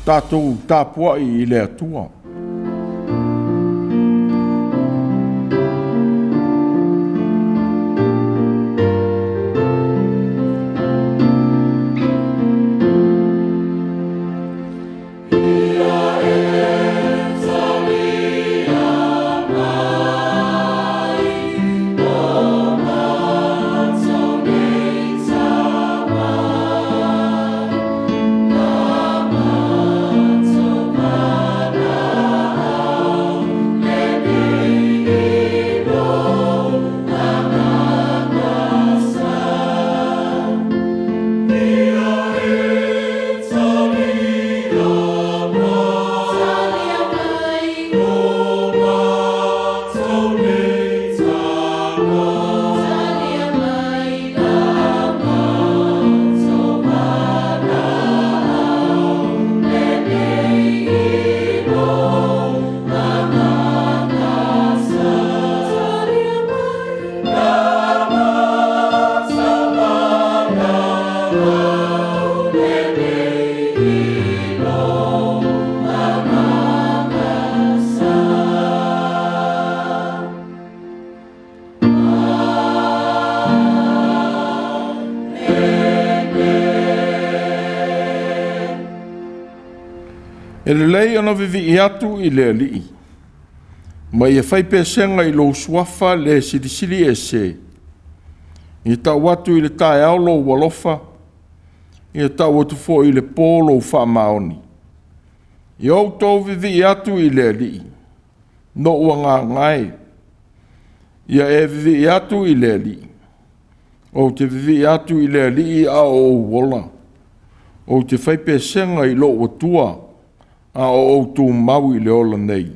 Tatou tapuai i le Atua. E lelei ona vivii atu i le Alii, ma ia fai pesega i lou suafa le Silisili Ese, ia tau atu i le taeao lou alofa, ia tau atu foi i le po lou faamaoni. Ia outou vivii atu i le Alii, lou agaga e, ia e vivii atu i le Alii. Ou te vivii atu i le Alii a o ou ola, ou te fai pesega i lou Atua, a o ou tumau i le ola nei.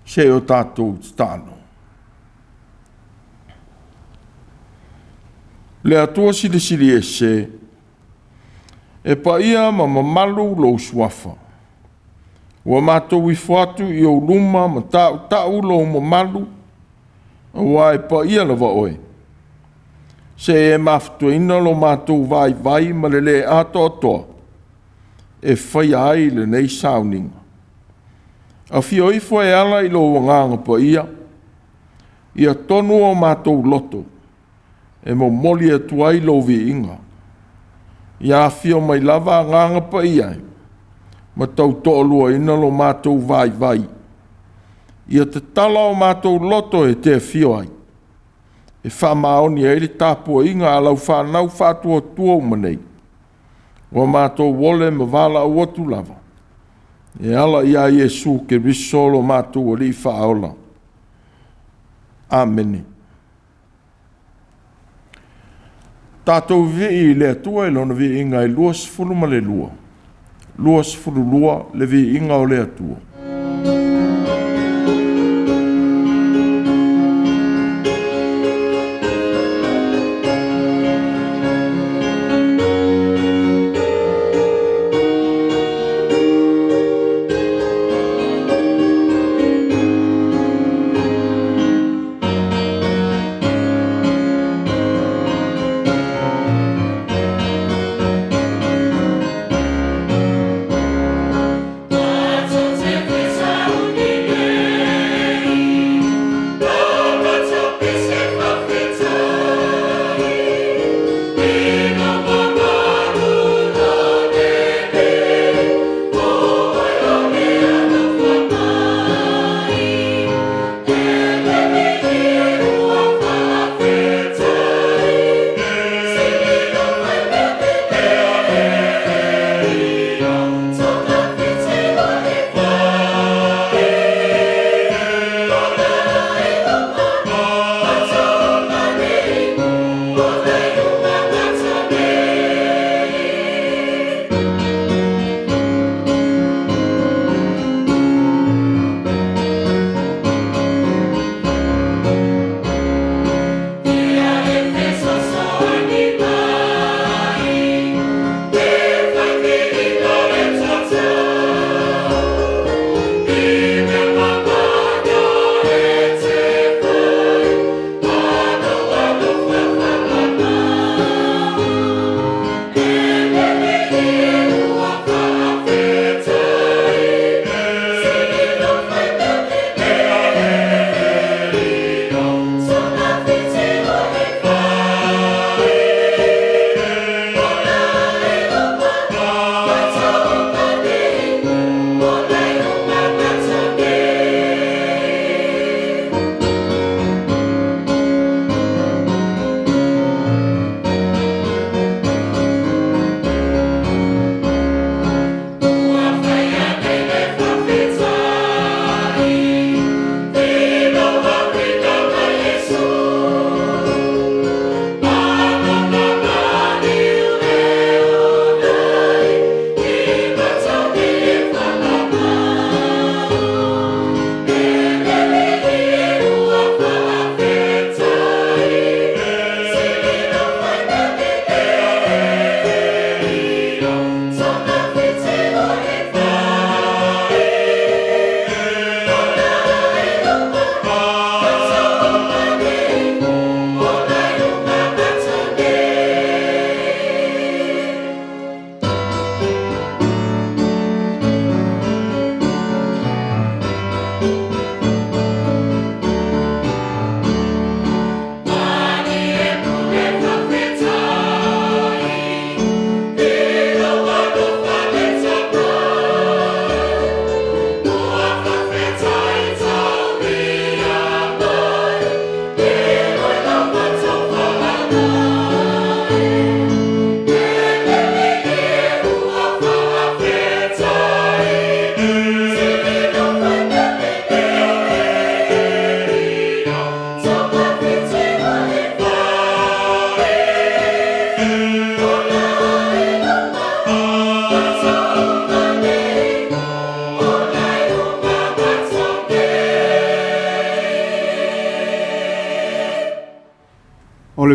Se o tatou tatalo. Le Atua Silisili Ese, e paia ma mamalu lou suafa. Ua matou ifo atu i ou luma ma tautau lou mamalu, aua e paia lava oe. Se e mafatotoaina lo matou vaivai ma le le atoatoa e faia ai lenei sauniga. Afio ifo e ala i lou Agaga Paia, ia tonu o matou loto e momoli atu ai lou viiga. Ia afio mai lava Agaga Paia e, ma tautoaluaina lo matou vaivai. Ia tatala o matou loto e te afio ai, e faamaoni ai le tapuaiga a lau fanau faatuatua uma nei, ua matou ole ma valaau atu lava, e ala ia Iesu Keriso lo matou Alii Faaola. Amene. Tatou vivii i le Atua i Lona viiga e 22, 22 le viiga o le Atua. Matou te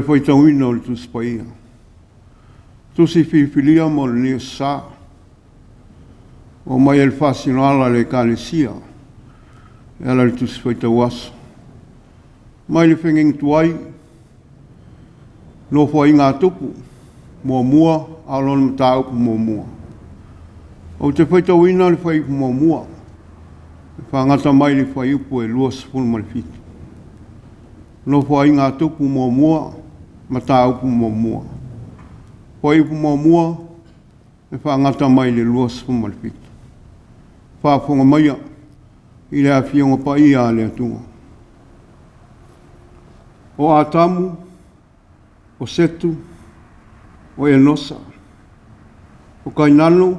le faitauina o le Tusi Paia. Tusi filifilia mo lenei aso Sa. Ua aumai e le faasinoala a le Ekalesia e ala i le Tusi Faitau Aso. Mai le fegege tuai, Nofoaiga a Tupu muamua a o lona mataupu muamua. Ou te faitauina le fuaiupu muamua e faagata mai le fuaiupu e 27. Nofoaiga a Tupu muamua, mataupu muamua. Fuaiupu muamua e faagata mai le 27. Faafofoga maia i le Afioga Paia a le Atua. O Atamu, o Setu, o Enosa, o Kainano,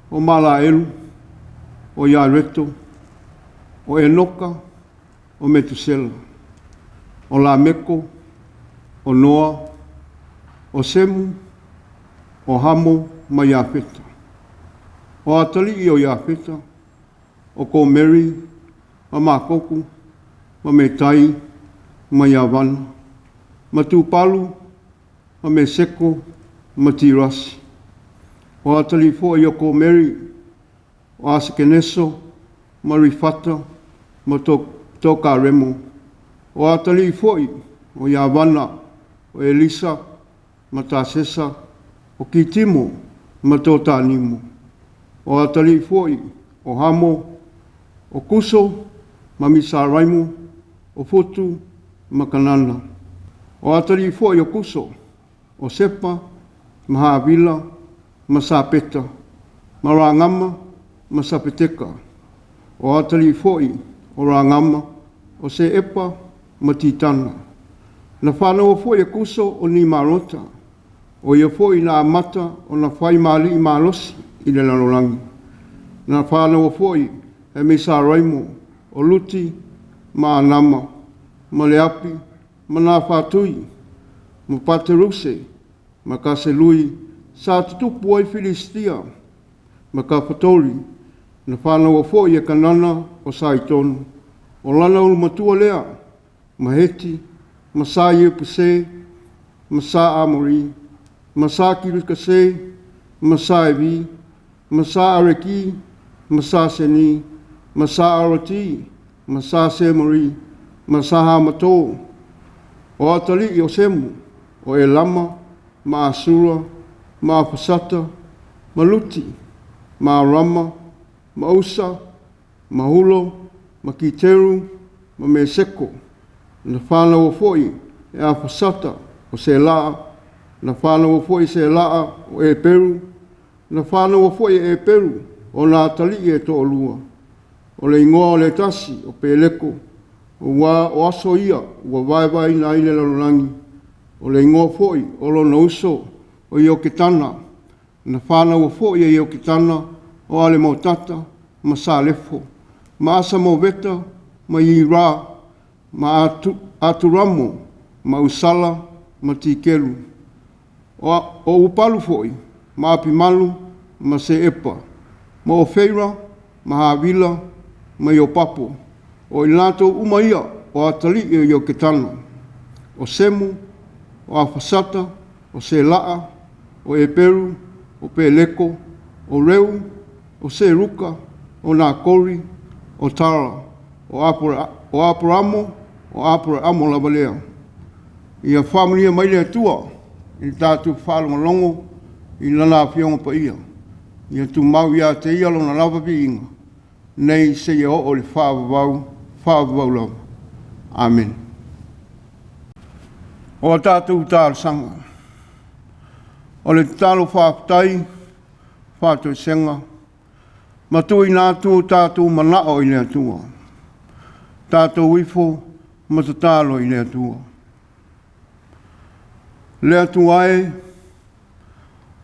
o Malaelu, o Iareto, o Enoka, o Metusela, o Lameko, o Noa, o Semu, o Hamo ma Iafeta. O atalii o Iafeta, o Komeri, ma Makoku, ma Metai, ma Iavana, ma Tupalu, ma Meseko, ma Tirasi. O atalii foi o Komeri, o Asekeneso, ma Rifata, ma Tokaremo. O atalii foi o Iavana, o Elisa, ma Tasesa, o Kitimo, ma Totanimo. O atalii foi o Hamo, o Kuso, ma Misaraimo, o Futu, ma Kanana. O atalii foi o Kuso, o Sepa, ma Havila, ma Sapeta, ma Ragama, ma Sapeteka. O atalii foi o Ragama, o Seepa, ma Titana. Na fanaua foi e Kuso o Nimarota, o ia foi na amata ona fai ma alii malosi i le lalolagi. Na fanaua foi e Misaraimo, o Luti, ma Anama, ma Leapi, ma Nafatui, ma Pateruse, ma Kaselui, sa tutupu ai Filisitia, ma Kafatori. Na fanaua foi e Kanana o Saitonu, o lana ulumatua lea, ma Heti, ma Sa Iepuse, ma Sa Amori, ma Sa Kirikase, ma Sa Evi, ma Sa Areki, ma Sa Seni, ma Sa Aroti, ma Sa Semori, ma Sa Hamato. O atalii o Semu, o Elama, ma Asura, ma Afasata, ma Luti, ma Arama, ma Usa, ma Hulo, ma Kiteru, ma Meseko. Na fanaua foi e Afasata o Selaa, na fanaua foi e Selaa o Eperu, na fanaua foi e Eperu o na atalii e toalua. O le igoa o le tasi o Peleko, aua o aso ia ua vaevaeina ai le lalolagi. O le igoa foi o lona uso o Ioketana. Na fanaua foi e Ioketana o Alemotata ma Salefo, ma Asamoveta ma Ira, ma Aturamo, ma Usala, ma Tikelu. O Upalu foi, ma Apimalu, ma Seepa, ma Ofeira, ma Havila, ma Iopapo. O i latou uma ia o atalii o Ioketana. O Semu, o Afasata, o Selaa, o Eperu, o Peleko, o Reu, o Seruka, o Nakori, o Tara, o Aperamo, o Aperamo lava lea. Ia faamanuia mai le Atua i le tatou faalogologo i lana Afioga Paia. Ia tumau ia te ia lona lava viiga, nei seia oo i le faavavau, faavavau lava. Amene. O a tatou talosaga, o le tatalo faafetai, faatoesega, ma tuuina atu o tatou manao i le Atua. Tatou ifo ma tatalo i le Atua. Le Atua e,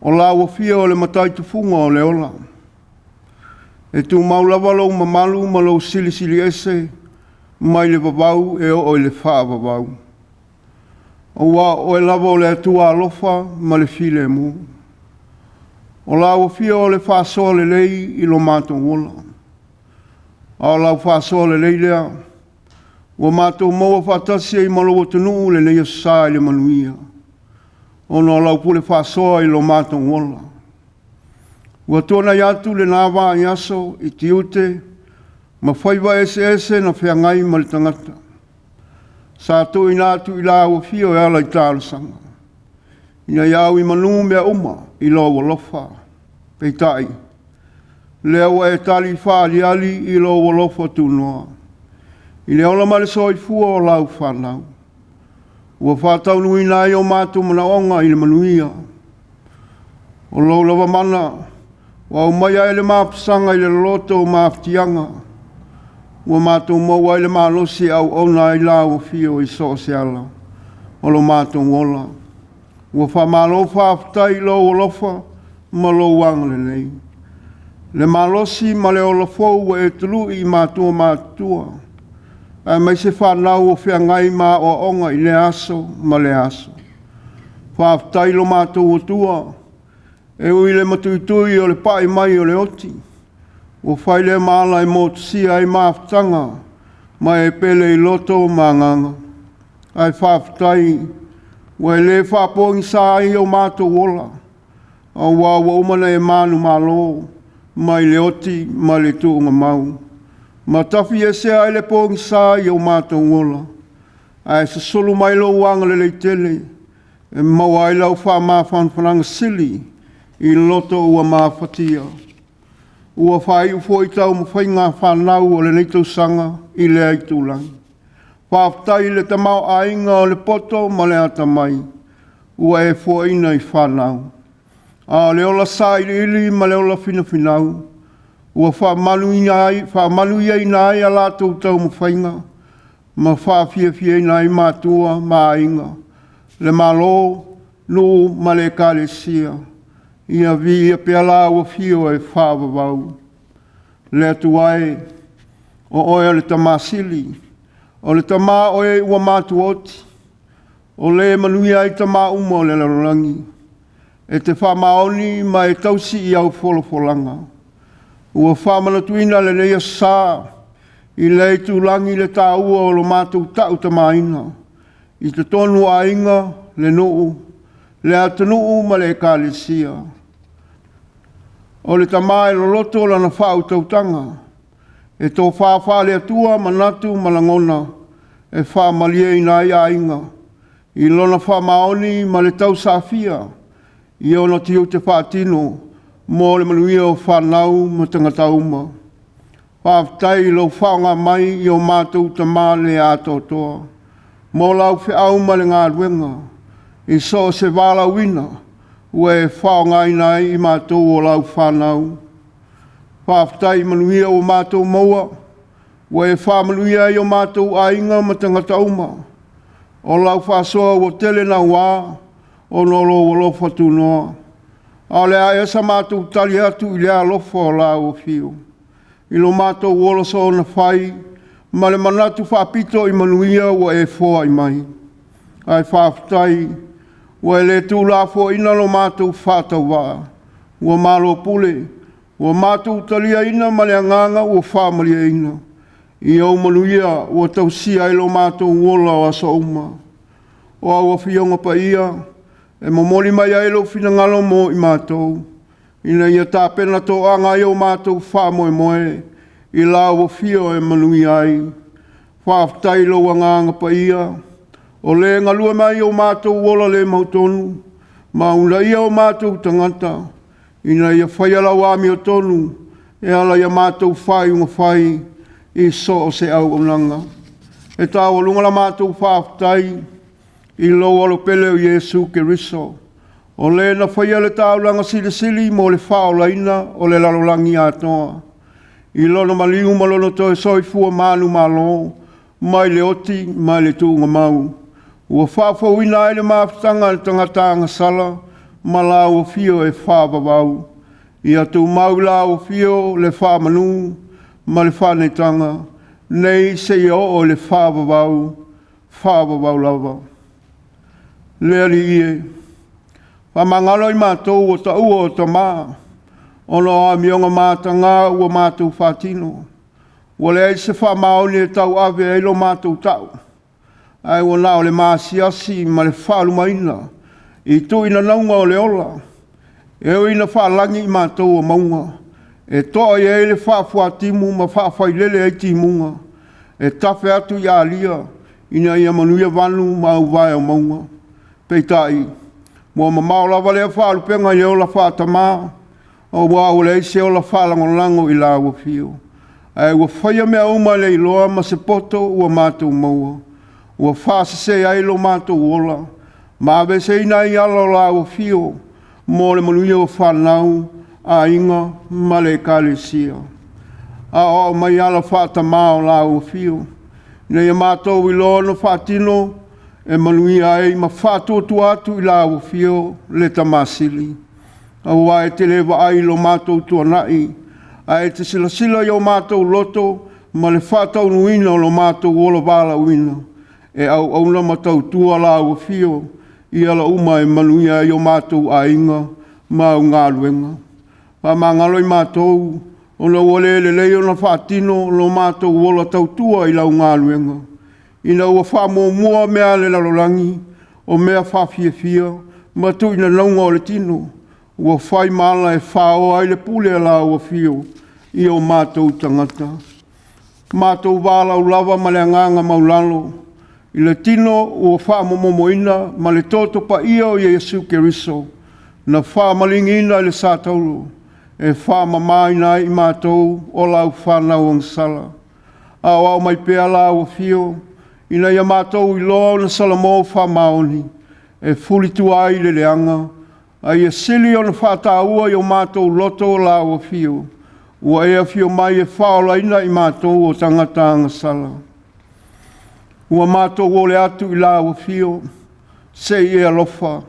o lau afio o le matai tufuga o le ola, e tumau lava lou mamalu ma lou silisili ese mai le vavau e oo i le faavavau. Aua o oe lava o le Atua alofa ma le filemu. O lau afio o le faasoa lelei i lo matou ola. A o lau faasoa lelei lea, Ua matou maua faatasi ai ma lou atunuu lenei aso Sa i le manuia, ona o lau pule faasoa i lo matou ola. Ua tuanai atu lena vaiaso i tiute ma faiva eseese na feagai ma le tagata. Sa tuuina atu i lau afio e ala i talosaga, ina ia au i manu mea uma i lou alofa. Peitai, lea ua e tali faaaliali i lou alofa tunoa, i le ola ma le soifua o lau fanau, ua faataunuuina ai o matou manaoga i le manuia. O lou lava mana ua aumaia ai le mapusaga i le loloto o mafatiaga, ua matou maua ai le malosi e auauna ai i lau afio i so o se ala o lo matou ola. Ua faamalo faafetai i lou alofa ma lou agalelei. Le malosi ma le ola fou ua e tului i matua matutua, aemaise fanau o feagai ma aoaoga i lea aso ma lea aso. Faafetai i lo matou Atua, e ui i le matuitui o le pai mai o le oti, ua fai lea ma ala e motusia ai mafutaga ma e pele i loto ma agaga. Ae faafetai ua e le faapogisa ai o matou ola, aua ua uma ona e manumalo mai le oti ma le tuugamau, ma tafiesea ai le pogisa i o matou ola, ae susulu mai lou agalelei tele e maua ai lau faamafanafanaga sili i loto ua mafatia. Ua faaiu foi taumafaiga a fanau o lenei tausaga i lea itulagi. Faafetai i le tamaoaiga o le poto ma le atamai ua e foaina i fanau, a o le ola sailiili ma le ola finafinau ua faamanuiaina ai a latou taumafaiga ma faafiafiaina ai matua ma aiga, le Malo, nuu ma le Ekalesia. Ia viia pea lau Afio e faavavau. Le Atua e, o Oe o le Tama Sili, o le Tama o e ua matuaoti, o le manuia ai tama uma o le lalolagi. E te faamaoni ma e tausi i au folafolaga. Ua faamanatuina lenei aso Sa i lea itulagi le taua o lo matou tautamaina i totonu o aiga, le nuu, le atunuu ma le ekalesia. O le tama e loloto lana faautautaga, e tofa faale-Atua manatu ma lagona e faamalieina ai aiga i lona faamaoni ma le tausaafia i ona tiute faatino mo le manuia o fanau ma tagata uma. Faafetai i lou faaaoga mai i o matou tama le atoatoa mo lau feau ma le galuega i so o se valaauina ua e faaaogaina ai i matou o lau fanau. Faafetai i manuia ua matou maua, ua e faamanuia ai i o matou aiga ma tagata uma. O lau faasoa ua tele naua ona o lou alofa tunoa. A o le a ea sa matou tali atu i lea alofa o lau afio, i lo matou ola soona fai ma le manatu faapito i manuia ua e foai mai. Ae faafetai ua e le tuulafoaiina lo matou faatauvaa, ua malo pule, ua matou taliaina ma le agaga ua faamalieina i ou manuia ua tausia ai lo matou ola o aso uma. O au Afioga Paia, e momoli mai ai lou finagalo mo i matou, ina ia tapena toaga ai o matou faamoemoe i lau afio e manuia ai. Faafetai i lou Agaga Paia, o le galue mai i o matou ola le mautonu ma uunaia o matou tagata ina ia faia lau amiotonu e ala i a matou faaiuga fai i so o se auaunaga. E taualuga la matou faafetai i lou Alo pele o Iesu Keriso, o le na faia le taulaga silisili mo le faaolaina o le lalolagi atoa, i lona maliu ma lona toe soifua manumalo mai le oti mai le tuugamau, ua faafouina ai le mafutaga a le tagata agasala ma lau Afio e faavavau. Ia tumau i lau Afio le faamanu ma le faaneetaga, nei seia oo i le faavavau, faavavau lava. Le Alii e, faamagalo i matou ua taua o tama, ona o amioga mataga ua matou faatino. Ua leai se faamaoni e tauave ai lo matou tau, ae ua na o le maasiasi ma le faalumaina i tuuinanauga o le ola. E ui ina faalagi i matou o mauga, e toa i ai le faafuatimu ma faafailele ai timuga, e tafe atu i alia ina ia manuia vanu ma auvae o mauga. Peitai, ua mamao lava lea faalupega i le ola faatama, aua ua leai se ola faalagolago i lau afio. Ae ua faia mea uma e le iloa ma se poto ua matou maua, ua faasese ai lo matou ola ma aveeseina ai ala o lau afio mo le manuia o fanau, aiga ma le Ekalesia. Aoao mai ala faatama o lau afio, ina ia matou iloa ona faatino e manuia ai ma faatuatua atu i lau afio le Tama Sili. Aua e te le vaai i lo matou tuanai, ae e te silasila i o matou loto ma le faataunuuina o lo matou ola valaauina, e auauna ma tautua lau afio i ala uma e manuia ai o matou aiga ma au galuega. Faamagalo i matou ona ua le lelei ona faatino lo matou ola tautua i lau galuega, ina ua faamuamua mea a le lalolagi, o mea faafiafia ma tuuinanauga o le tino, ua fai ma ala e faoa ai le pule a lau afio i o matou tagata. Matou valaau lava ma le agaga maualalo i le tino ua faamomomoina ma le toto paia o Iesu Keriso na faamaliliina i le satauro e faamamaina ai i matou o lau fanau agasala. Aoao mai pea lau afio ina ia matou iloa ona salamo faamaoni e fulitua ai le leaga, a ia sili ona faataua i o matou loto lau afio, ua e afio mai e faaolaina i matou o tagata agasala. Ua matou ole atu i lau afio, se i e alofa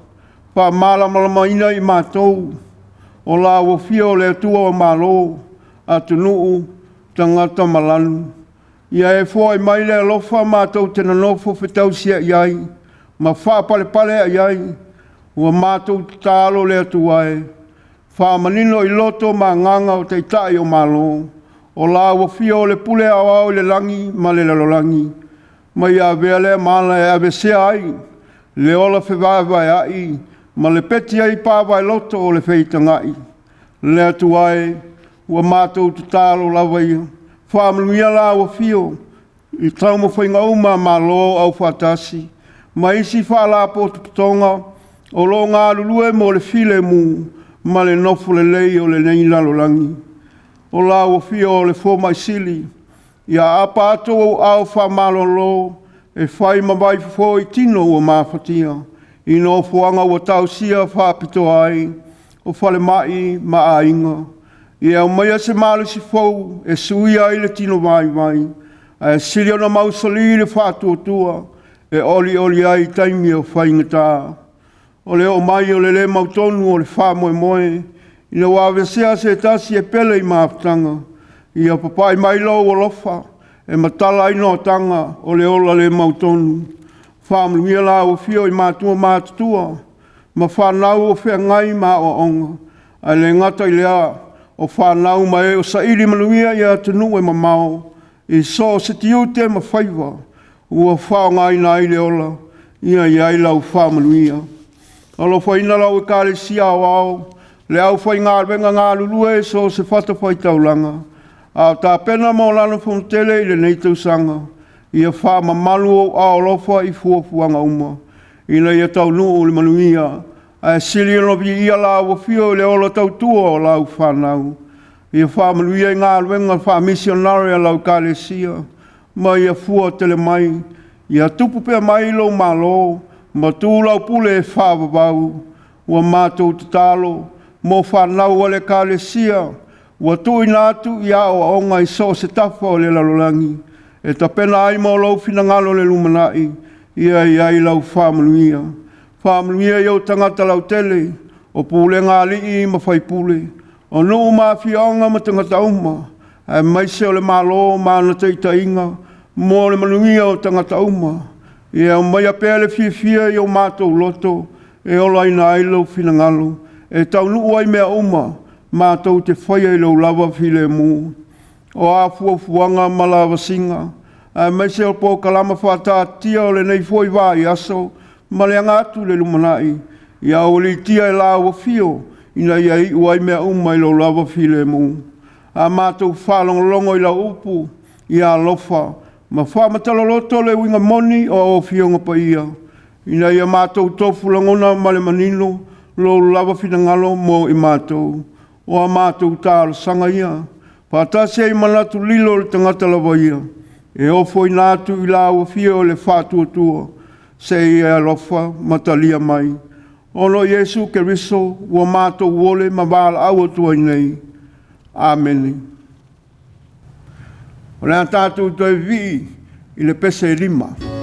faamalamalamaina i matou o lau afio o le Atua o Malo, atunuu, tagata ma lanu. Ia e foai mai le alofa matou te nonofo fetausiai ai ma faapalepaleai ai. Ua matou tatalo le Atua e, faamanino i loto ma agaga o Taitai o Malo, o lau afio o le pule aoao i le lagi ma le lalolagi, ma ia avea lea ma ala e aveesea ai le ola fevaevaea'i ma lepeti ai pa vaeloto o le feitagai. Le Atua e, ua matou tatalo lava ia, faamanuia lau afio i taumafaiga uma a Malo Aufaatasi ma isi Faalapotopotoga o lo o galulue mo le filemu ma le nofo lelei o lenei lalolagi. O lau afio o le Fomai Sili, ia aapa atu ou aao faamalolo e fai ma vaifofo i tino ua mafatia, i nofoaga ua tausia faapitoa ai, o falemai ma aiga. Ia aumaia se malosi fou e suia ai le tino vaivai, ae sili ona mausali le faatuatua e olioli ai i taimi o faigata. O le oo mai o le le mautonu o le faamoemoe ina ua aveesea se tasi e pele i mafutaga, ia papai mai lou alofa e matala ai noataga o le ola le mautonu. Faamanuia lau afio i matua matutua ma fanau o feagai ma aoaoga, ae le gata i lea o fanau ma e o saili manuia i atunuu e mamao i so o se tiute ma faiva ua faaaogaina ai le ola, ia i ai lau faamanuia. Alofaina lau Ekalesia Aoao, le aufaigaluega galulue i so o se fatafaitaulaga a o tapena mo lana Fonotele i lenei tausaga. Ia faamamalu ou aao alofa i fuafuaga uma ina ia taunuu i le manuia, ae sili ona viia lau afio i le ola tautua o lau fanau. Ia faamanuia i galuega faamisionare a lau Ekalesia ma ia fua tele mai. Ia tupu pea mai lou Malo ma tu lau pule e faavavau. Ua matou tatalo mo fanau a le Ekalesia ua tuuina atu i aoaoga i so o se tafa o le lalolagi e tapena ai mo lou finagalo i le lumanai, ia i ai lau faamanuia. Faamanuia i ou tagata lautele, o pulega a alii ma faipule, o nuu ma afioaga ma tagata uma, aemaise o le Malo ma ana taitaiga mo le manuia o tagata uma. Ia aumaia pea le fiafia i o matou loto e olaina ai lou finagalo, e taunuu ai mea uma matou te faia i lou lava filemu. O a fuafuaga ma lavasiga, aemaise o polokalama faataatia o lenei foi vaiaso ma le aga atu i le lumanai, ia aualiitia e Lau Afio ina ia iu ai mea uma i lou lava filemu. A matou faalogologo i lau upu, ia alofa ma faamatala loto le uiga moni o au Afioga Paia, ina ia matou tofu lagona ma le manino lou lava finagalo mo i matou. O a matou talosaga ia, faatasi ai ma manatu lilo o le tagata lava ia, e ofoina atu i lau Afio le faatuatua, se i e alofa ma talia mai. Ona o Iesu Keriso ua matou ole ma valaau atu ai nei. Amene. O le a tatou toe vivii i le pese e 5.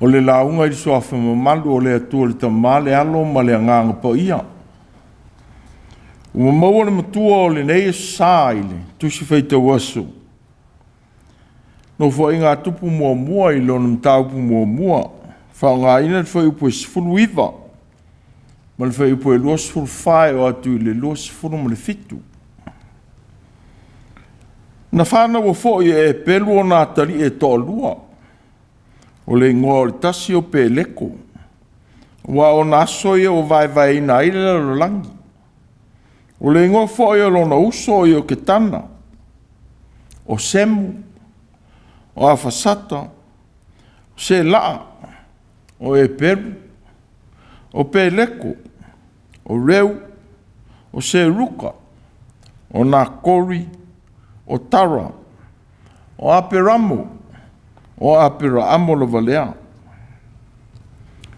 O le lauga i le suafa mamalu o le Atua le Tama, le Alo ma le Agaga Paia. Ua maua le matua o lenei aso sa i le Tusi Faitau Aso, Nofoaiga a Tupu muamua i lona mataupu muamua, faaaogaina le fuaiupu e 19 ma le fuaiupu e 24 e oo atu i le 27. Na fanaua foi e Eperu ona atalii e toalua, o le igoa o le tasi o Peleko, aua o ona aso ia ua vaevaeina ai le lalolagi. O le igoa foi o lona uso o Ioketana, o Semu, o Afasata, o Selaa, o Eperu, o Peleko, o Reu, o Seruka, o Nakori, o Tara, o Aperamo, o Aperaamo lava lea.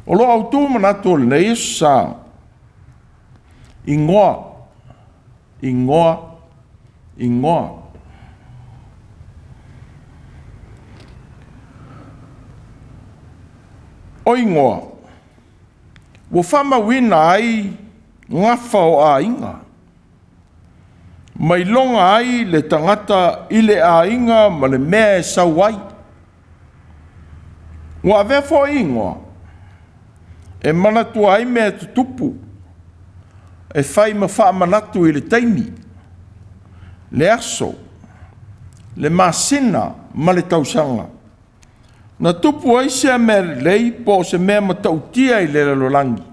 O lo autu manatu o lenei aso sa, igoa, igoa, igoa. O igoa ua faamauina ai gafa o aiga, ma iloga ai le tagata i le aiga ma le mea e sau ai. Ua avea foi igoa e manatua ai mea tutupu, e fai ma faamanatu i le taimi, le aso, le masina ma le tausaga na tupu ai sea mea lelei po o se mea matautia i le lalolagi,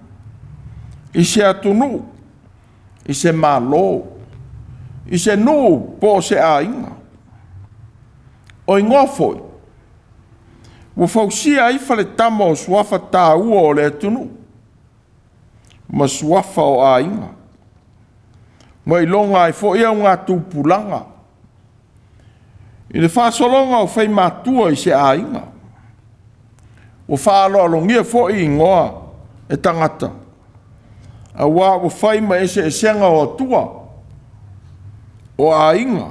i se atunuu, i se Malo, i se nuu po o se aiga. O igoa foi ua fausia ai faletama o suafa taua o le atunuu ma suafa o aiga, ma iloga ai foi augatupulaga i le faasologa o faimatua i se aiga. Ua faaaloalogia foi igoa e tagata, aua ua fai ma eseesega o atua, o aiga,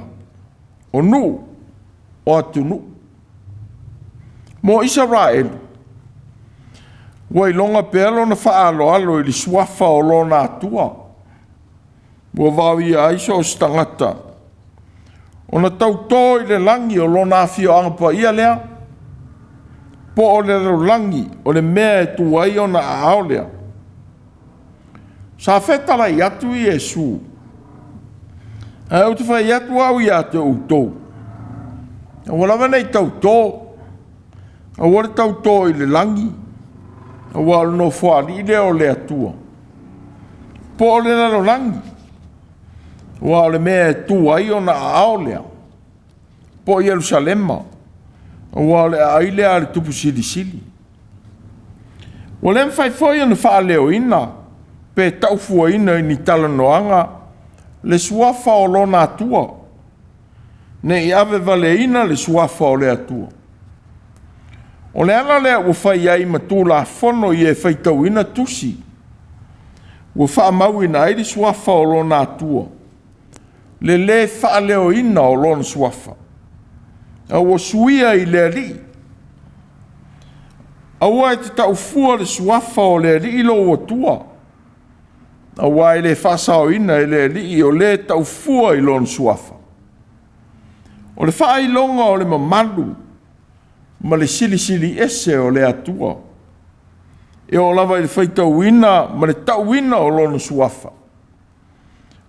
o nuu, o atunuu. Mo Isaraelu, ua iloga pea lona faaaloalo i le suafa o lona Atua, ua vaoia ai so o se tagata ona tautō i le lagi o lona afioaga paia lea, po o le lalolagi o le mea e tu ai ona aao lea. Sa fetalai atu Iesu, ae ou te fai atu au ia te outou, aua lava ne i tautō, aua le tautō i le lagi, aua o le nofoalii lea o le Atua, po o le lalolagi, aua o le mea e tu ai ona aao lea, po o Ierusalema, aua o le aai lea a le Tupu Silisili. Ua le mafai foi ona faaleoina pe taufuaina i ni talanoaga le suafa o lona Atua, ne i avevaleina le suafa o le Atua. O le ala lea ua fai ai ma tulafono i e faitauina tusi, ua faamauina ai le suafa o lona Atua, le lē faaleoina o lona suafa, a ua suia i le Alii. Aua e te taufua le suafa o le Alii lou Atua, aua e le faasaoina e le Alii o le taufua i lona suafa. O le faailoga o le mamalu ma le silisili ese o le Atua, e oo lava i le faitauina ma le tauina o lona suafa,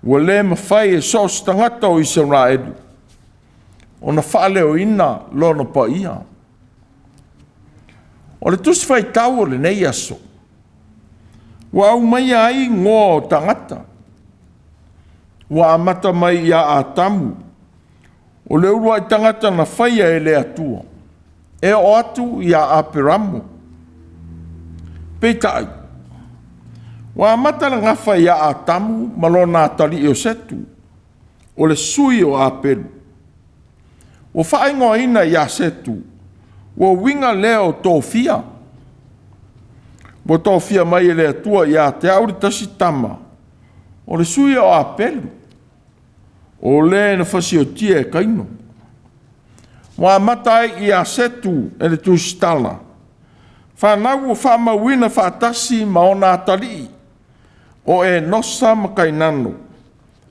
ua le mafai e so o se tagata o Isaraelu ona faaleoina lona paia. O le tusi faitau o lenei aso, ua aumaia ai igoa o tagata, ua amata mai ia Atamu, o le uluai tagata na faia e le Atua, e oo atu ia Aperamo. Peitai, ua amata le gafa ia Atamu ma lona atalii o Setu, o le sui o Apelu. Ua faaigoaina ia Setu, ua uiga lea o tofia. Ua tofia mai e le Atua ia te au le tasi tama, o le sui o Apelu, o le na fasiotia e Kaino. Ua amata ai ia Setu e le tusitala, Fanau ua faamauina faatasi ma ona atalii o Enosa ma Kainano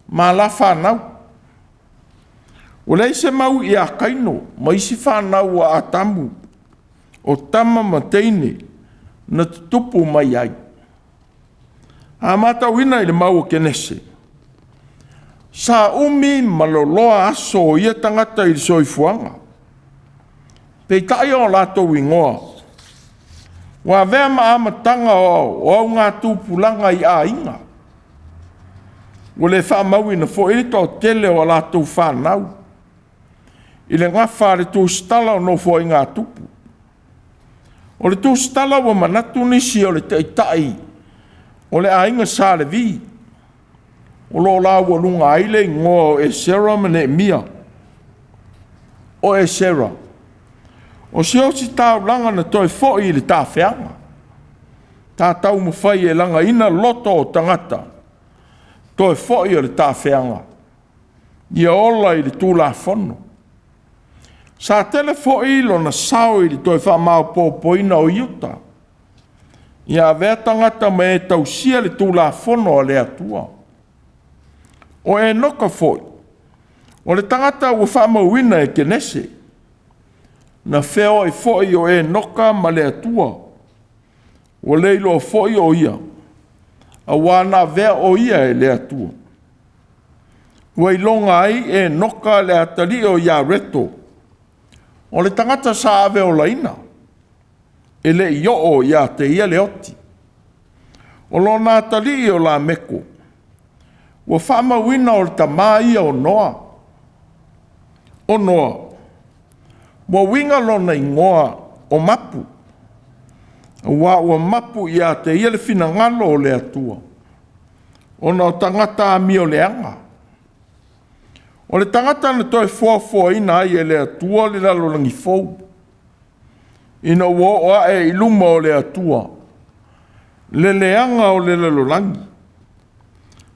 ma la fanau. Ua leai se mau ia Kaino ma isi fanau a Atamu, o tama ma teine na tutupu mai ai. A matauina i le mau a Kenese, sa umi ma loloa aso o ia tagata i le soifuaga. Peitai o latou igoa, ua avea ma amataga o augatupulaga i aiga. Ua le faamauina foi le toatele o a latou fanau i le gafa a le tusitala o Nofoaiga a Tupu. O le tusitala ua manatu nisi o le taitai o le aiga sa Levi, o lo o laualuga ai le igoa o Esera ma Neemia. O Esera, o se ositaulaga na toe foi i le tafeaga, ta taumafai e lagaina loto o tagata, toe foi o le tafeaga, ia ola i le Tulafono. Sa tele foi lona sao i le toe faamaopoopoina o Iuta, ia avea tagata ma e tausia le Tulafono a le Atua. O Enoka foi, o le tagata ua faamauina e Kenese, na feoai foi o Enoka ma le Atua, ua le iloa foi o ia, auā na avea o ia e le Atua. Ua iloga ai Enoka le atalii o Iareto, o le tagata sa aveolaina, e le i oo ia te ia le oti. O lona atalii o Lameko, ua faamauina o le tama ia o Noa. O Noa, ua uiga lona igoa o Mapu, aua ua mapu ia te ia le finagalo o le Atua, ona o tagata amioleaga. O le tagata na toe foafoaina ai e le Atua le lalolagi fou, ina ua oo ae i luma o le Atua le leaga o le lalolagi,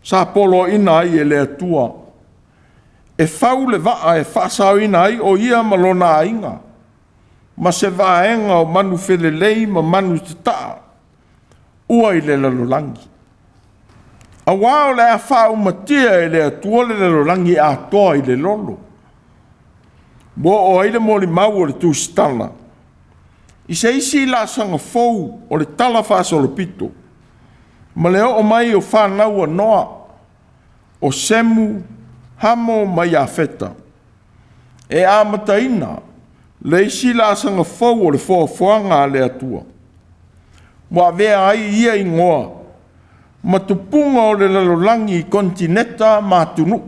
sa poloaiina ai e le Atua e fau le vaa e faasaoina ai o ia ma lona aiga, ma se vaega o manufelelei ma manutataa ua i le lalolagi. Auā o le a faaumatia e le Atua le lalolagi atoa i le lolo. Ua oo ai le molimau o le tusitala i se isi laasaga fou o le Tala Faasolopito, ma le oo mai o fanau a Noa, o Semu, Hamo ma Iafeta, e amataina le isi laasaga fou o le foafoaga a le Atua, ua avea ai ia igoa ma tupuga o le lalolagi i konetineta ma atunuu,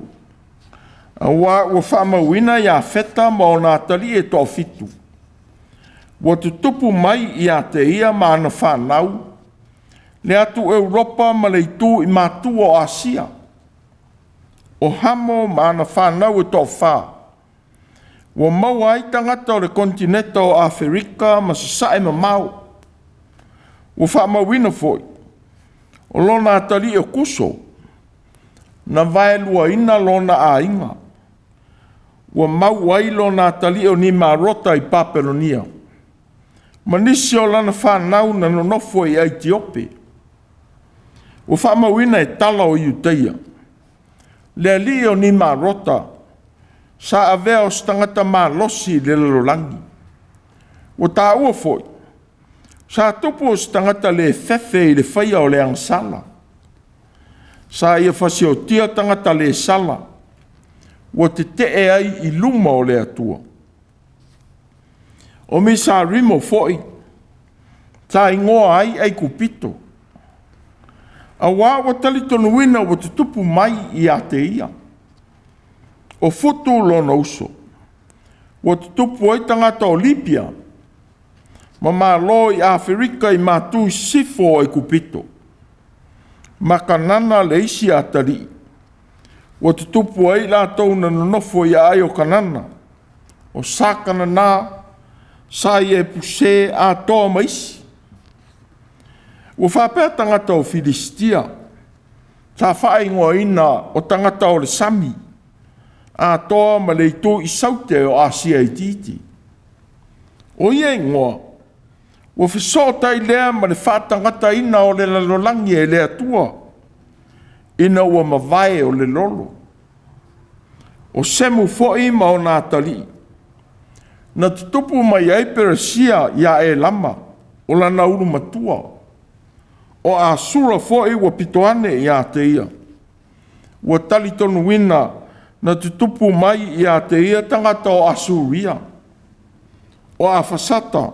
auā ua faamauina Iafeta ma ona atalii e toafitu, ua tutupu mai ia te ia ma ana fanau le atu Europa ma le itu i matu o Asia. O Hamo ma ana fanau e toafa, ua maua ai tagata o le konetineta o Aferika ma Sasae mamao. Ua faamauina foi, o lona atalii o Kuso, na vaeluaina lona aiga, ua mau ai lona atalii o Nimarota i Papelonia, ma nisi o lana fanau na nonofo i Aitiope. Ua faamauina e tala o Iuteia, le alii o Nimarota, sa avea o se tagata malosi i le lalolagi. Ua taua foi, sa tupu o se tagata le fefe i le faia o le agasala. Sa ia fasiotia tagata le sala, ua tetee ai i luma o le Atua. O Misarimo foi, sa igoa ai Aikupito, auā ua talitonuina ua tutupu mai ia te ia. O Futu lona uso, ua tutupu ai tagata o Lipia, ma Malo i Aferika i matu i sisifo o Aikupito, ma Kanana le isi atalii, ua tutupu ai latou na nonofo i aai o Kanana, o Sakanana, sa Iepuse atoa ma isi. Ua faapea tagata o Filisitia, sa faaigoaina o tagata o le sami, atoa ma le itu i saute o Asia itiiti. O ia igoa, Ua fesootai lea ma le faatagataina o le lalolagi e le Atua, ina ua mavae o le lolo. O Semu foi ma ona atalii, na tutupu mai ai Peresia ia Elama, o lana ulu matua. O Asura foi ua pito ane ia te ia. Ua talitonuina na tutupu mai ia te ia tagata o Asuria. O Afasata,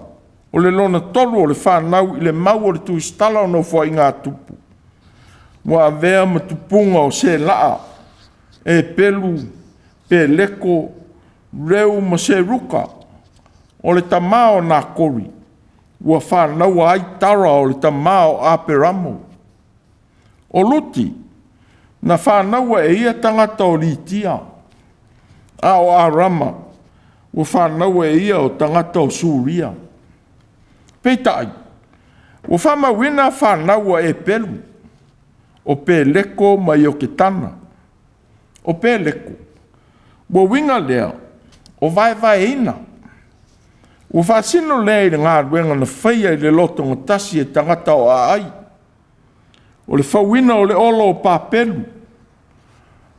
o le lona tolu o le fanau i le mau o le tusitala o Nofoaiga a Tupu, ua avea ma tupuga o Selaa, Epelu, Peleko, Reu ma Seruka, o le tama o Nakori, ua fanaua ai Tara o le tama o Aperamo. O Luti, na fanaua e ia tagata o Litia, a o Arama, ua fanaua e ia o tagata o Suria. Peitai, ua faamauina fanau a Epelu, o Peleko ma Ioketana. O Peleko, ua uiga lea, o vaevaeina. Ua faasino lea i le galuega na faia i le lotogatasi e tagata o aai, o le fauina o le olo o Papelu,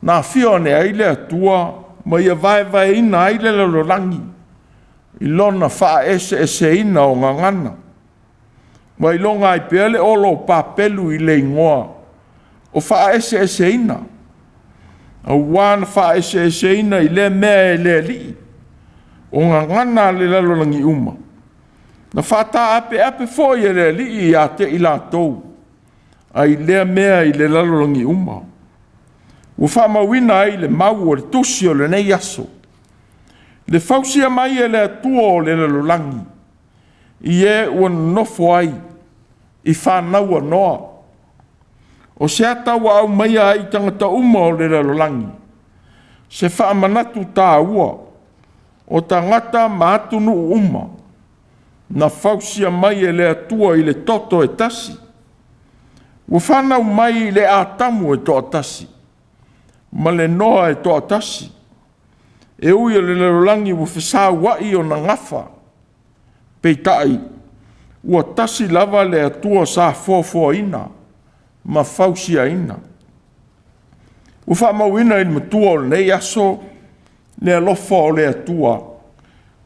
na afio ane ai le Atua ma ia vaevaeina ai le lalolagi i lona faaeseeseina o gagana. Ua iloga ai pea le olo o Papelu i le igoa o faaeseeseina, auā na faaeseeseina i lea mea e le Alii, o gagana a le lalolagi uma. Na faataapeape foi e le Alii ia te i latou, ai lea mea i le lalolagi uma. Ua faamauina ai le mau o le tusi o lenei aso, le fausia mai e le Atua o le lalolagi, i e ua nonofo ai i fanau a Noa. O se ata ua aumaia ai i tagata uma o le lalolagi, se faamanatu taua o tagata ma atunuu uma, na fausia mai e le Atua i le toto e tasi. Ua fanau mai i le Atamu e toatasi, ma le Noa e toatasi. E ui o le lalolagi ua fesauai ona gafa, peitai, ua tasi lava le Atua sa foafoaina ma fausiaina. Ua faamauina i le matua o lenei aso le alofa o le Atua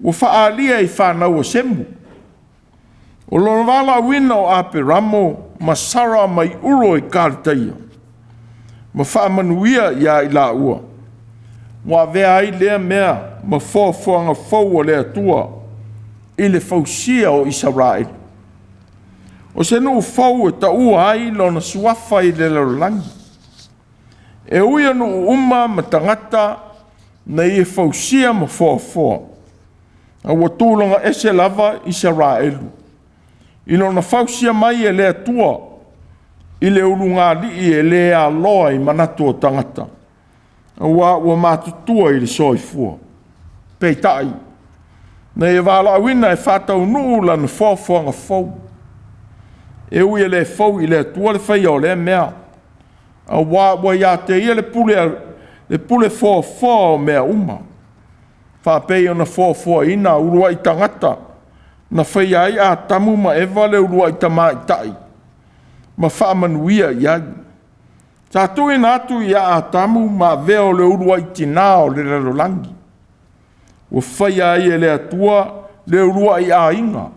ua faaalia i fanau a Semu. O lona valaauina o Aperamo ma Sara mai Uro i Kalitaia, ma faamanuia ia i laua, ua avea ai lea mea ma foafoaga fou a le Atua i le fausia o Isaraelu. O se nuu fou e taua ai lona suafa i le lalolagi. E ui o nuu uma ma tagata na ia fausia ma foafoa, a ua tulaga ese lava Isaraelu i lona fausia mai e le Atua i le ulugalii e le aloa i manatu o tagata, auā ua matutua i le soifua. Peitai, na ia valaauina e faataunuu lana foafoaga fou. E ui e le fou i le Atua le faia o lea mea, auā ua ia te ia le pule foafoa o mea uma, faapei ona foafoaina uluai tagata na faia ai Atamu ma Eva le uluai tamaitai ma faamanuia i ai. Sa tuuina atu ia Atamu ma avea o le uluai tinā o le lalolagi. Ua faia ai e le Atua le uluai aiga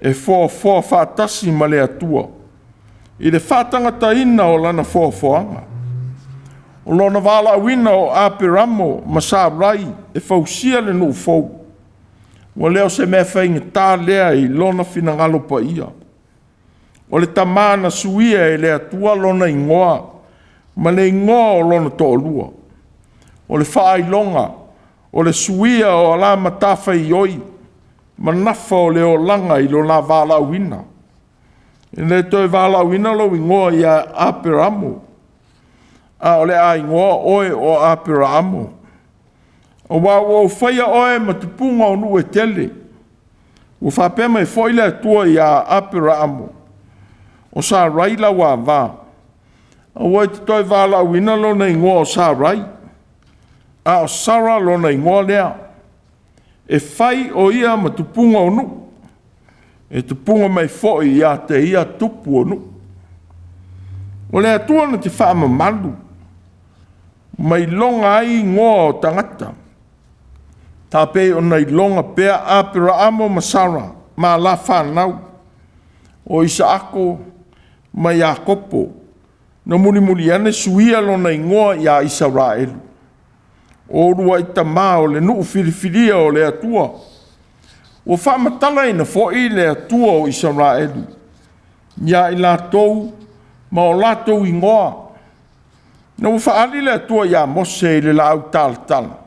e foafoa faatasi ma le Atua i le faatagataina o lana foafoaga. O lona valaauina o Aperamo ma Sarai e fausia le nuu fou, ua le o se mea faigata lea i lona finagalo paia. O le tama na suia e le Atua lona igoa ma le igoa o lona toalua. O le faailoga o le suia o ala matafaioi ma nafa o le olaga i lona valaauina. E le toe valaauina lou igoa ia Aperamo, a o le a igoa oe o Aperaamo, auā ua ou faia oe ma tupuga o nuu e tele. Ua faapea mai foi le Atua ia Aperaamo, o Sarai lau ava, aua e te toe valaauina lona igoa o Sarai, a o Sara lona igoa lea, e fai o ia ma tupuga o nuu. E tupuga mai foi ia te ia tupu o nuu. O le Atua na te faamamalu ma iloga ai igoa o tagata, ta pei ona iloga pea Aperaamo ma Sara ma la fanau, o Isaako ma Iakopo, na mulimuli ane suia lona igoa ia Isaraelu, o uluai tamā o le nuu filifilia o le Atua. Ua faamatalaina foi le Atua o Isaraelu ia i latou ma o latou igoa. Na ua faaali le Atua ia Mose i le laau talatala,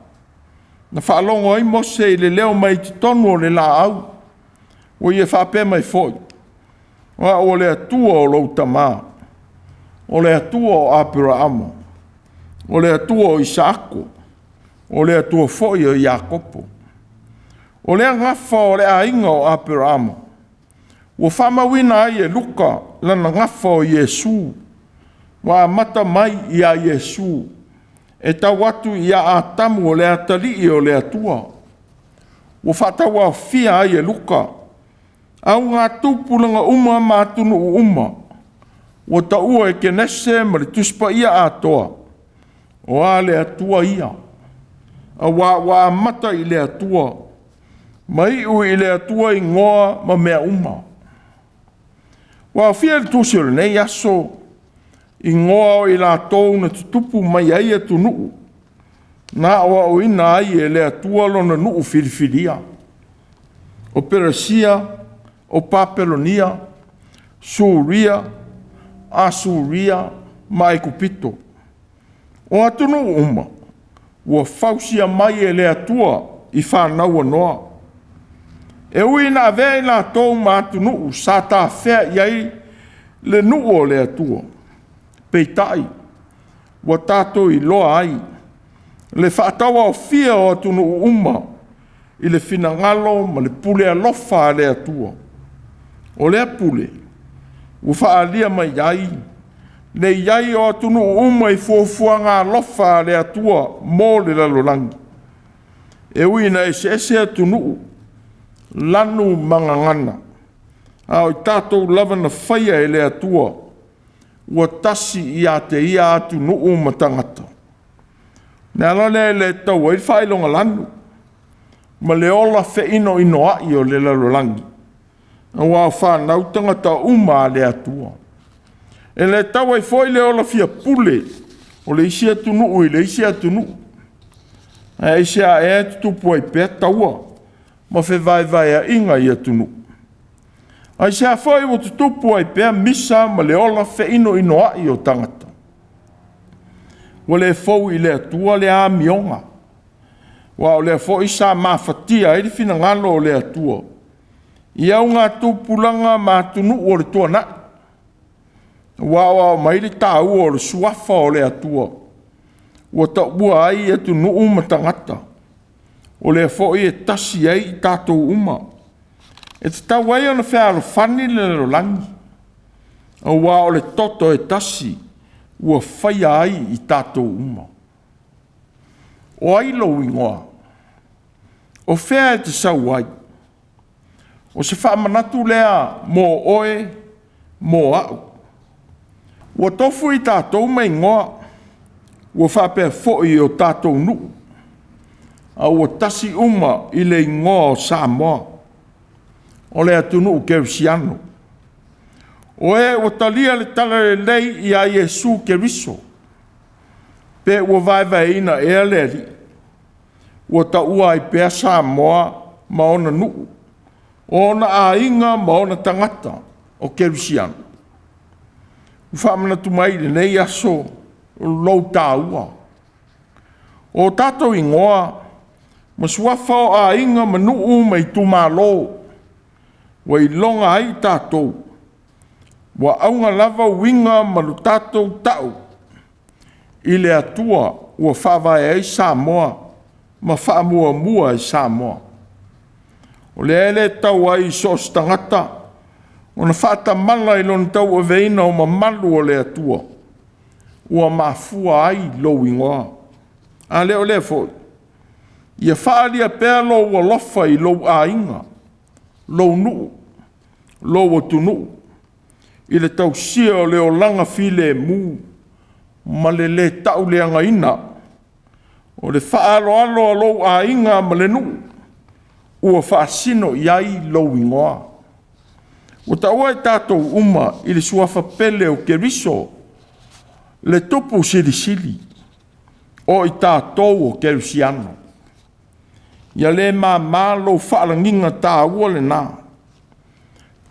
na faalogo ai Mose i le leo mai totonu o le laau, ua ia faapea mai foi, “O au o le Atua o lou tamā, o le Atua o Aperaamo, o le Atua o Isaako, o le Atua foi o Iakopo.” O lea gafa o le aiga o Aperaamo, ua faamauina ai e Luka lana gafa o Iesu, ua amata mai ia Iesu e tau atu ia Atamu o le atalii o le Atua. Ua faatauaofia ai e Luka augatupulaga uma ma atunuu uma, ua taua e Kenese ma le Tusi Paia atoa, o a le Atua ia, auā ua amata i le Atua, ma iu i le Atua igoa ma mea uma. Ua aofia i le tusi o lenei aso igoa o i latou na tutupu mai ai atunuu, na aoaoina ai e le Atua lona nuu filifilia, o Peresia, o Papelonia, Suria, Asuria ma Aikupito. O atunuu uma ua fausia mai e le Atua i fanau a Noa. E ui ina avea i latou ma atunuu sa tafea i ai le nuu o le Atua, peitai ua tatou iloa ai le faatauaofia o atunuu uma i le finagalo ma le pule alofa a le Atua. O lea pule ua faaalia mai ai le i ai o atunuu uma i fuafuaga alofa a le Atua mo le lalolagi. E ui ina eseese atunuu, lanu ma gagana, a o i tatou lava na faia e le Atua, ua tasi ia te ia atunuu ma tagata. O le ala lea e le tatau ai le faailogalanu ma le ola feinoinoai o le lalolagi, aua o fanau tagata uma a le Atua. E le tatau ai foi le ola fiapule o le isi atunuu i le isi atunuu. Ae aisea ea e tutupu ai pea taua ma fevaevaeaiga i atunuu? Aisea foi ua tutupu ai pea misa ma le ola feinoinoai o tagata? Ua le fou i le Atua lea amioga, aua o lea foi sa mafatia ai le finagalo o le Atua i augatupulaga ma atunuu o le tuanai, ua aoao mai le taua o le suafa o le Atua, ua taua ai atunuu ma tagata. O lea foi e tasi ai i tatou uma. E tatau ai ona fealofani le lalolagi, aua o le toto e tasi ua faia ai i tatou uma. O ai lou igoa? O fea e te sau ai? O se faamanatu lea mo oe, mo au. Ua tofu i tatou ma igoa, ua faapea foi o tatou nuu, a ua tasi uma i le igoa o Samoa, o le atunuu kerisiano. O e ua talia le talalelei ia Iesu Keriso, pe ua vaevaeina ea le Alii, ua taua ai pea Samoa ma ona nuu, o ona aiga ma ona tagata o kerisiano. Ua faamanatu mai i lenei aso lou taua. O tatou igoa ma suafa o aiga ma nuu ma itumalo ua iloga ai tatou, ua auga lava uiga ma lo tatou tau i le Atua ua faavae ai Samoa ma faamuamua i Samoa. O lea e le tatau ai i so o se tagata ona faatamala i lona tauaveina o mamalu o le Atua ua mafua ai lou igoa. A le o lea foi, ia faaalia pea lou alofa i lou aiga, lou nuu, lou atunuu i le tausia o le olaga filemu ma le lē tauleagaina o le faaaloalo a lou aiga ma le nuu ua faasino i ai lou igoa. Ua taua i tatou uma i le suafa pele o Keriso, le Tupu Silisili, o i tatou o Kerisiano. Ia le māmā lou faalagiga taua lena.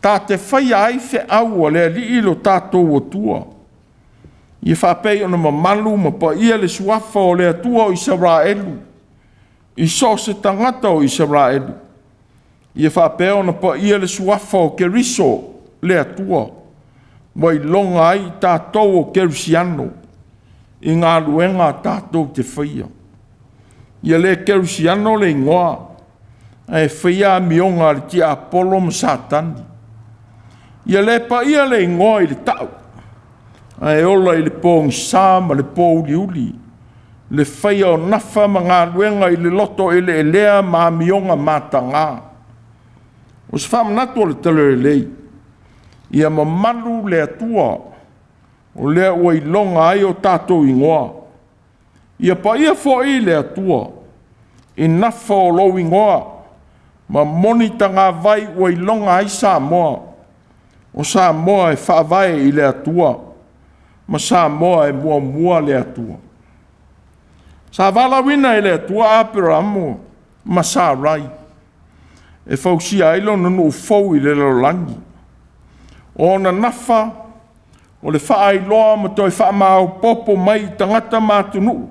Ta te faia ai feau a le Alii lo tatou Atua, ia faapei ona mamalu ma paia le suafa o le Atua o Isaraelu i so o se tagata o Isaraelu, ia faapea ona paia le suafa o Keriso le Atua, ua iloga ai i tatou o Kerisiano i galuega tatou te faia. Ia le kerisiano le igoa, ae faia amioga a le tiapolo ma Satani. Ia le paia le igoa i le tau, ae ola i le pogisa ma le pouliuli, le faia o nafa ma galuega i le loto eleelea ma amioga mataga. O se faamanatu o le Talalelei, ia mamalu le Atua, o lea ua iloga ai o tatou igoa. Ia paia foi le Atua i nafa o lou igoa, ma moni tagavai ua iloga ai Samoa, o Samoa e faavae i le Atua, ma Samoa e muamua le Atua. Sa valaauina e le Atua Aperamo ma Sarai e fausia ai lona nuu fou i le lalolagi. O ona nafa o le faailoa ma toe faamaopoopo mai i tagata ma atunuu,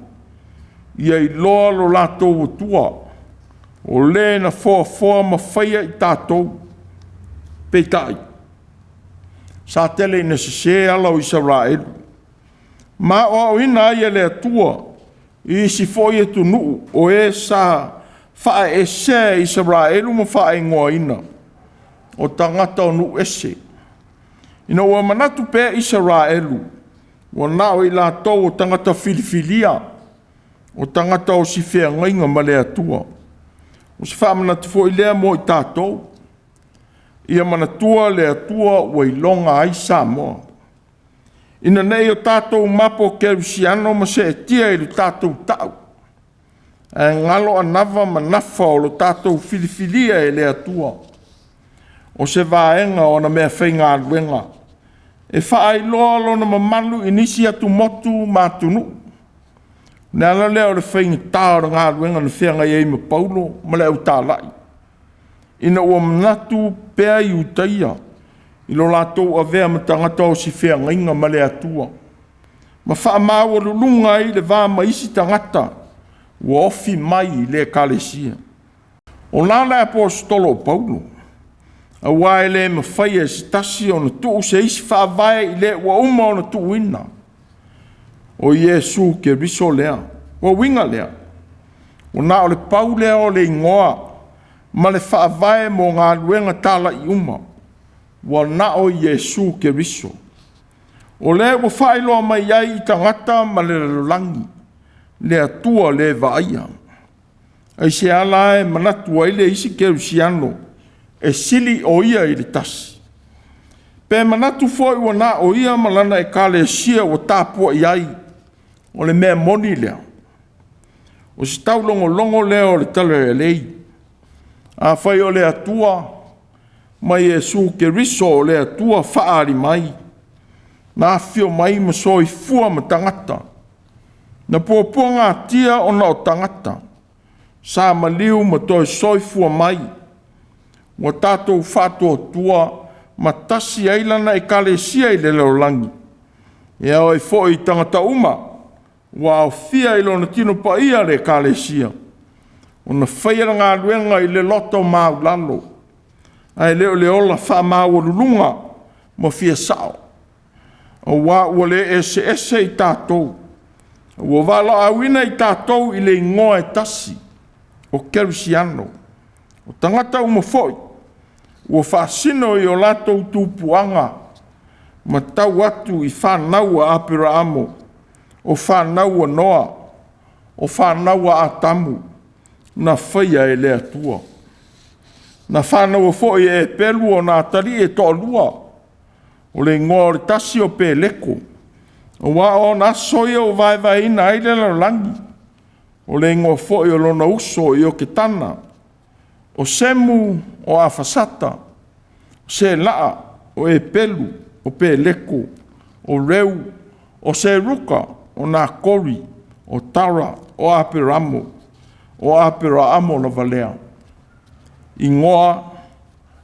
ia iloa lo latou Atua, o le na foafoa ma faia i tatou. Peitai, sa tele ina sese ala o Isaraelu, ma aoaoina ai e le Atua i isi foi atunuu o e sa faaesea e Isaraelu ma faaigoaina o tagata o nuu ese. Ina ua manatu pea Isaraelu, ua na o i latou o tagata filifilia, o tagata o si feagaiga ma le Atua. O se faamanatu foi lea mo i tatou, ia manatua le Atua ua iloga ai Samoa, ina ne i o tatou mapo kerisiano ma seetia i le tatou tau, ae galo anava ma nafa o lo tatou filifilia e le Atua, o se vaega o ana meafaigaluega, e faailoa lona mamalu i nisi atumotu ma atunuu. O le ala lea o le faigata o le galuega na feagai ai ma Paulo ma le autalai, ina ua manatu pea Iutaia i lo latou avea ma tagata o si feagaiga ma le Atua, ma faamaualuluga ai le va ma isi tagata ua ofi mai i le ekalesia. O la le aposetolo o Paulo, aua e le mafai e se tasi ona tuu se isi faavae i le ua uma ona tuuina, o Iesu Keriso lea. Ua uiga lea, ua na o le pau lea o le igoa ma le faavae mo galuega talai uma, ua na o Iesu Keriso. O lea ua faailoa mai ai i tagata ma le lalolagi, le Atua le vaaia. Aisea la e manatu ai le isi kerisiano e sili o ia i le tasi? Pe manatu foi ua na o ia ma lana ekalesia ua tapuai ai, o le mea moni lea. O se taulogologo lea o le Talalelei. Afai o le Atua ma Iesu Keriso o le Atua faaali mai, na afifio mai ma soifua ma tagata, na puapuagatia ona o tagata, sa maliu ma toe soifua mai, ua tatou faatuatua ma tasi ai lana ekalesia i le lalolagi, e ao ai foi i tagata uma ua aofia i lona tino paia le ekalesia, ona faia le galuega i le loto maualalo, ae le o le ola faamaualuluga ma fia sao, aua ua le eseese i tatou, ua valaauina i tatou i le igoa e tasi, o Kerisiano. O tagata uma foi ua faasino i o latou tupuaga ma tau atu i fanau a Aperaamo, o fanau a Noa, o fanau a Atamu, na faia e le Atua. Na fanaua foi e Eperu ona atalii e toalua, o le igoa o le tasi o Peleko, aua o ona aso ia ua vaevaeina ai le lalolagi. O le igoa foi o lona uso o Ioketana. O Semu o Afasata, o Selaa o Eperu, o Peleko, o Reu, o Seruka, o Nakori, o Tara, o Aperamo, o Aperaamo lava lea. Igoa,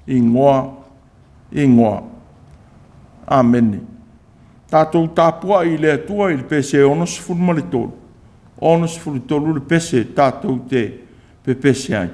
igoa, igoa. Amene. Tatou tapuai i le Atua i le pese 63, 63 le pese tatou te pepese ai.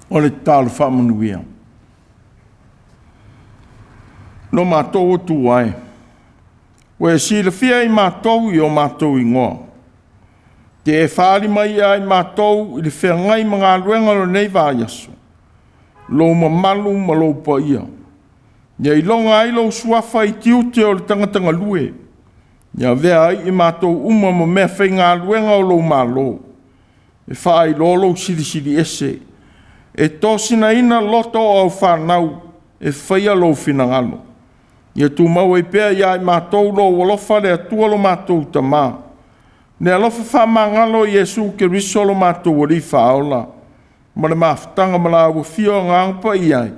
O le tatalo faamanuia. Lo matou Atua e, ua e silafia i matou i o matou igoa, te e faaali mai ia i matou i le feagai ma galuega o lenei vaiaso, lou mamalu ma lou paia, ia iloga ai lou suafa i tiute o le tagata galue, ia avea ai i matou uma ma mea faigaluega o lou Malo, e faailoa lou silisili ese, e tosinaina loto o au fanau e faia lou finagalo. Ia tumau ai pea ia i matou lou alofa le Atua lo matou Tama, le alofa faamagalo o Iesu Keriso lo matou Alii Faaola, ma le mafutaga ma la ua Afio Agaga Paia ai,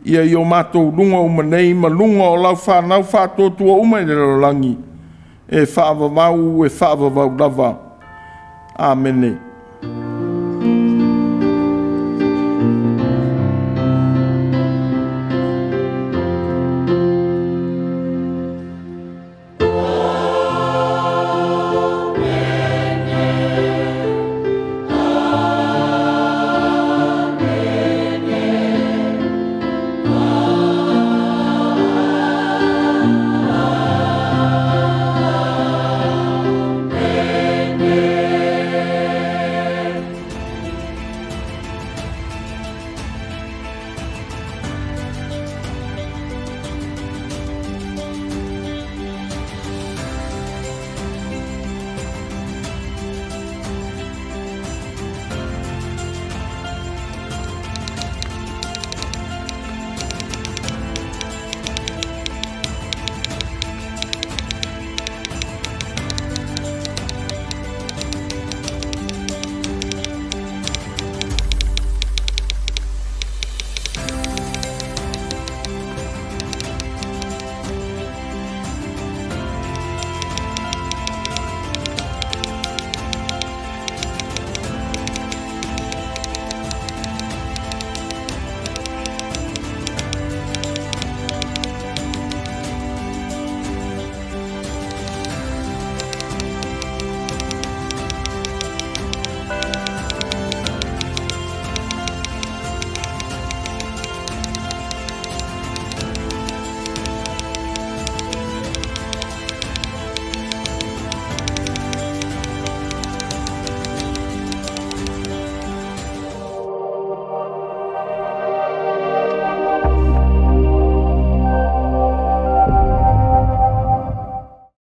ia i o matou luga uma nei ma luga o lau fanau faatuatua uma i le lalolagi, e faavavau, e faavavau lava. Amene.